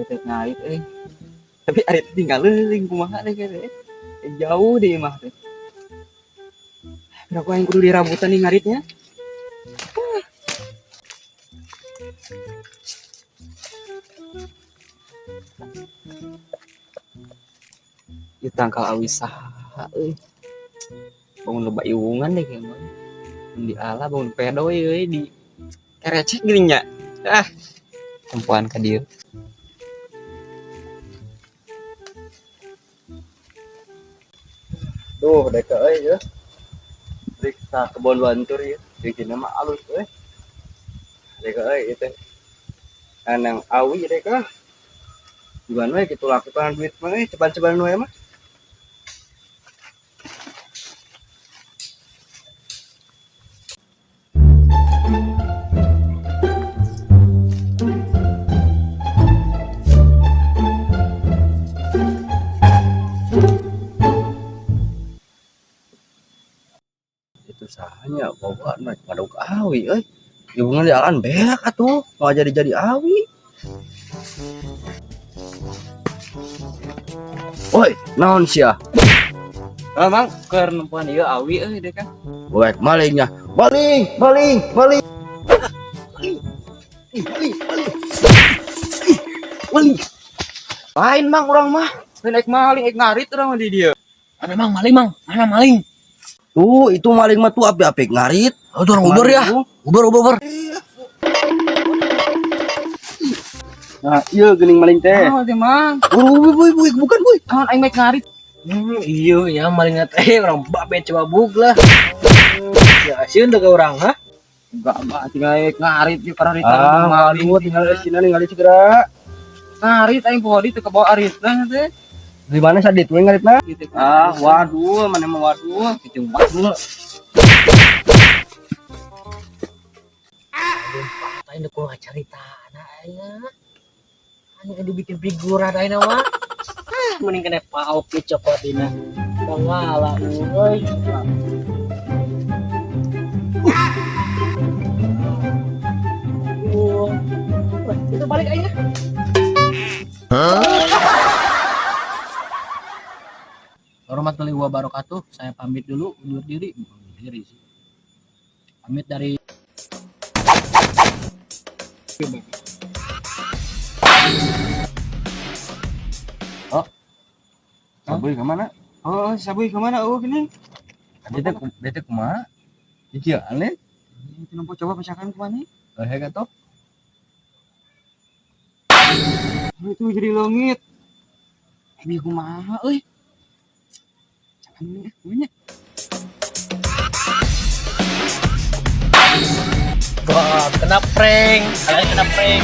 Teh ngarit euy. Tapi arit tinggal leuling kumaha deh kayaknya. Jauh di imah teh. Berapa yang kudu dirabutan nih ngaritnya? Di tangkal awi saha euy. Bangun loba iwungan deh kayaknya. Di ala bangun pedoy euy di kerecek gini nya. Ah, tempuan ka dieu. Duh, deka euy ya. Rek ka kebon bantur ya. Bikin mah alus euy. Deka euy ieu teh. Anang awi deka. Gimana we kitu lakukan duit mah euy, ceban-ceban we mah. Itu sahanya bawa naik ngaduk awi euy. Hubungan di alan beak atuh, mau jadi awi. Woi, naon sia? Oh, Mang, keur nempuan ieu awi euy deh kan. Wek malingnya. Maling, maling, maling. Maling, maling, maling. Maling. Lain Mang urang mah. Lain naik maling, naik ngarit urang mah di dieu. Mana mang maling mang? Mana maling? Tuh, itu maling mah tuh api-api ngarit. Oh, itu orang Uber ya? Uber, Uber, Uber. Nah, iya geuning maling teh. Naon teh Mang? Buru, buy, buy, bukan buy. Naon aing naik ngarit? Iya ya maling teh orang babe coba bug lah. Ya sieun teh ke orang ha? Enggak, enggak tinggal naik ngarit di kararitan Ah, maling. malu tinggal di sini ningali segera. Ngarit aing poho di teu kabawa aritna teh. Di mana sadit we ngaritna? Gitu. Ah, waduh, mana mah waduh. Gitu waduh. Aing deuk kumaha caritana aing. Anu dibikin figuran aing mah. Ah, mending kena paok ge cokot dina. Bangala euy. Wah, itu balik aing. Warahmatullahi wabarakatuh. Saya pamit dulu, undur diri, bukan undur diri sih. Pamit dari Oh. Sabuy ke mana? Oh, sabuy ke mana eueuh gini? Dia teh kumaha? Iki aneh. Itu nempo coba pecahkan kumaha nih? Eh, atuh. Oh, itu jadi leungit. Ini kumaha euy? Jangan nih, banyak. Wah, kena prank. Kalian kena prank.